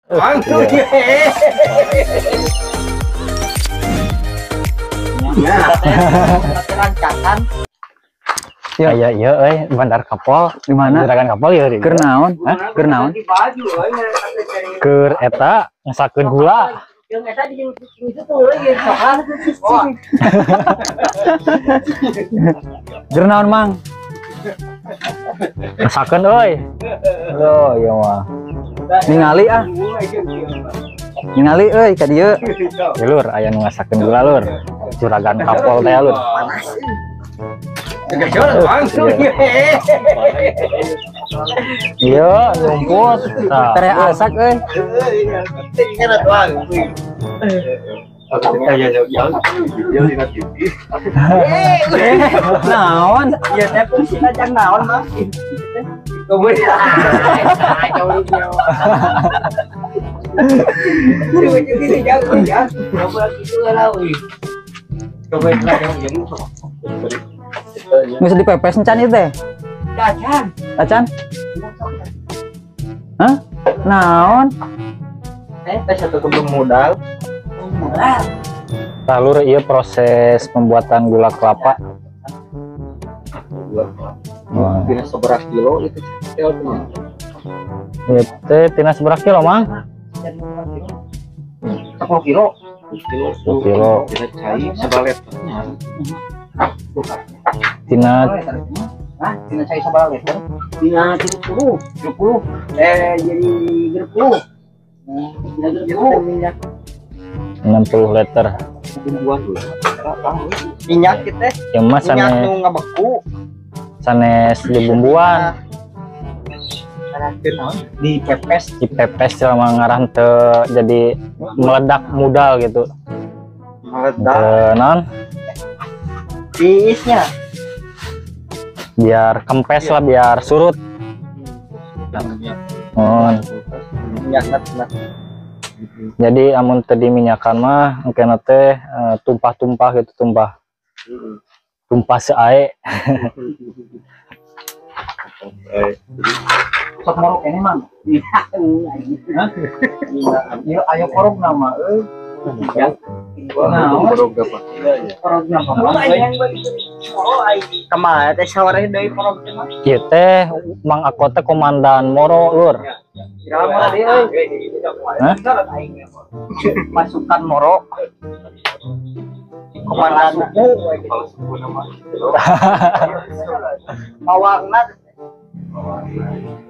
Langsung. Rancakan. Ya ya iya euy, Bandar Kapol. Di mana? Juragan Kapol ya. Keur naon? Hah? Keur naon? Keur eta ngasakeun gula. Yang eta di itu tuh lagi sokan. Keur naon, Mang? Ngasakeun euy. Loh, ieu mah. Ningali ah. Ningali euy ka dieu. Ya, lur, aya nu ngasakeun gula lur. Juragan Kapol teh lur. Langsung. Iya, ngumpul. Tere asak euy. Naon? Ieu teh fungsina jang naon, Mang? Bisa dipepes encan itu teh? Acan. Acan? Hah? Naon? Teh satu kebun modal. Tah lur, ieu proses pembuatan gula kelapa. Tina seberapa kilo itu cel tuh? Itu tina seberapa kilo, Mang? 10 kilo. 10 kilo. Tina cai sabaraha liternya. Tina tina cai sabaraha liter? Tina 30. 30. Jadi 30. Tina 30 minyak. 60 liter. Minyak kita. Ya mas minyak nu ngabeku. Sanes dibumbuan. Dipepes. Dipepes selama ngarah teu jadi meledak modal gitu. Meledak. Non? Tiisnya. Biar kempes lah, biar surut. Oh. Minyakna. Jadi amun teu diminyakan mah engkena teh tumpah-tumpah gitu, tumpah. Tumpah seae. Sok morok ini, Mang. Hah? Ieu ayo korog nama euy. Nah, korog apa? Korog nama. Kumaha teh sawareh deui korog teh, Mang? Ieu teh Mang Ako teh komandan moro lur. Hah? Pasukan moro. Komandan suku. Pawangna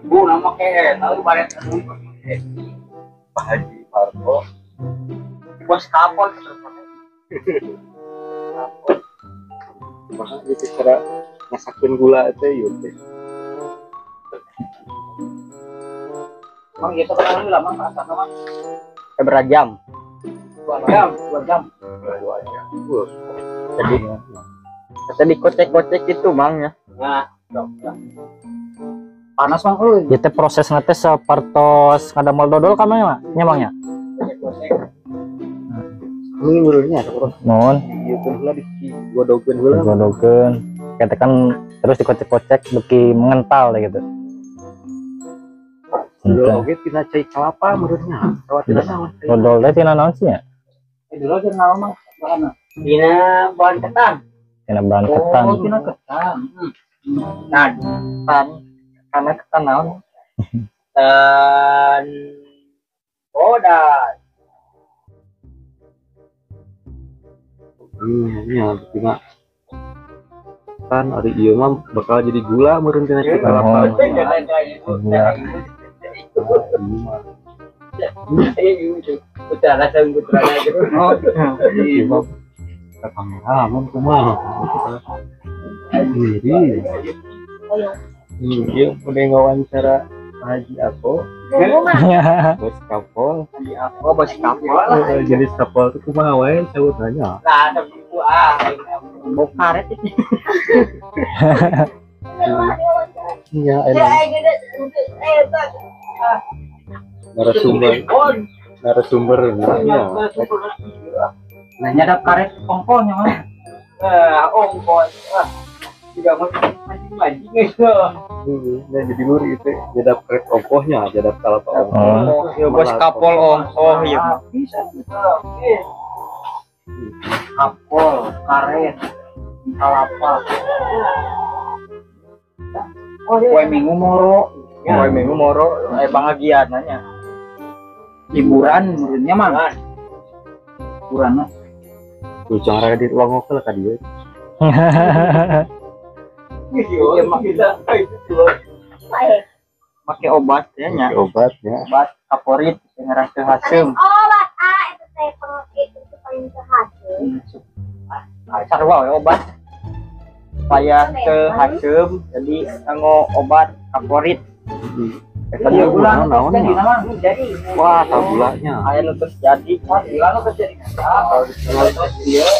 Bu nama ke tahu baret Pak Haji Parko. Bos kapol. Masa gitu cara masakin gula itu yuk teh. Mang ieu sabaraha lama masakna, Mang? Berapa jam? 2 jam, 2 jam. 2 jam. Jadi tadi dikocek-kocek itu, Mang ya. Nah, panas, Mang euy. Ieu teh prosesna teh sapertos ngadamel dodol ka mah nya, Mang nya? Ini menurutnya terus. Mohon. Ieu teh heula digodogkeun heula. Digodogkeun. Kata kan terus dikocek-kocek beki mengental deh gitu. Dodol oge tina cai kelapa menurutnya. Atawa tina naon? Dodol teh tina naon sih nya? Dodol tina naon, Mang? Bahanna? Tina bahan ketan. Tina bahan ketan. Oh, tina ketan. Nah, ketan. Karena ketan naon? Dan bodas. Iya, tina ketan ari ieu mah bakal jadi gula meureun tina cai kelapa. Iya. Putra sang putra Oh, iya. Kamera kumaha. Ini. Iya, udah ngawancara Pak Haji Ako. Bos Kapol. Haji Ako, bos Kapol. Jenis kapol itu kumaha wae saya tanya. Lah, sakitu ah. Bau karet itu. Iya, enak. Narasumber. Narasumber. Iya. Nah, nyadap karet ongkonya mah. Ongkos. Juga mau mancing-mancing gitu. Nah, jadi lur itu jadap karet ongkohnya, jadap kalapa ongkoh. Ya bos kapol ongkoh ya. Bisa juga. Kapol, karet, kalapa. Poe minggu moro. Poe minggu moro bahagia nanya. Hiburan menurutnya mah. Hiburan mah. Tuh cara di longok lah ka dieu. Iya mah pakai obat ya nya. Obat ya. Obat kaporit yang rasa haseum. Obat A itu teh itu paling teu haseum. Sarua we obat. Supaya teu haseum jadi nganggo obat kaporit. Eta gula naon jadi. Wah, tabulanya. Aya nu terus jadi. Wah, gula nu terus jadi. Ieu.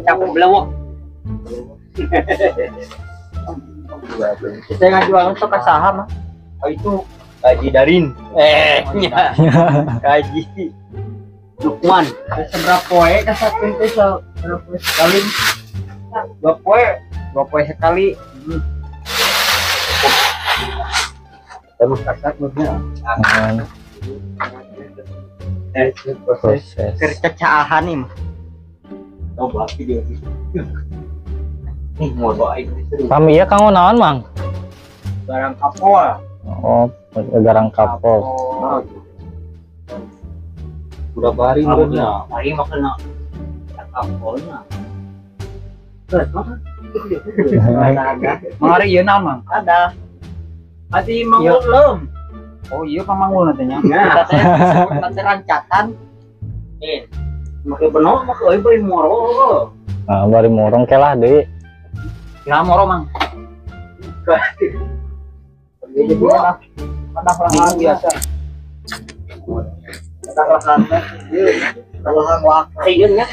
Cakup belewok. Kita ngajual sok ka saha mah. Oh itu Haji Darin. Nya. Haji Lukman. Seberapa poe kasatkeun teh seberapa poe sekali? 2 poe sekali. Emang kasat mah. Proses kercacaahan nih mah. Coba video. Nih mau doain. Pami ya kamu naon, Mang? Garang kapol. Oh, garang kapol. Udah bari meureunnya. Bari mah kena kapolnya. Mari ieu naon, Mang? Ada. Ati manggul lem. Oh iya pamanggul nantinya. Kita teh rancatan. Make benog make euy bari moro. Ah, bari morong kelah deui. Kira moro, Mang. Jadi lah. Ada lahan biasa. Ada lahan teh. Lahan waktu ieu nya.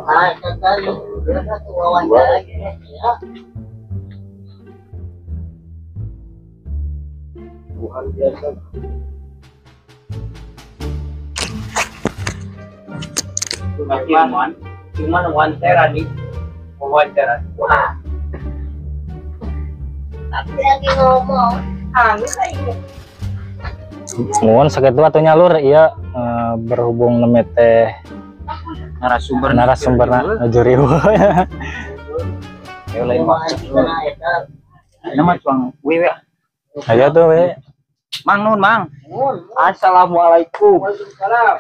Ah, tadi wawancara ya. Bukan biasa. Cuman wawancara nih, wawancara. Wah. Tapi lagi ngomong, anu kayak. Mohon sakitu atuh nya lur ieu berhubung neme teh narasumberna jurieu. Ayo lain mah. Nama cuang we we. Ayo tuh we. Mang nun Mang. Assalamualaikum. Waalaikumsalam.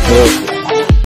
Yuk.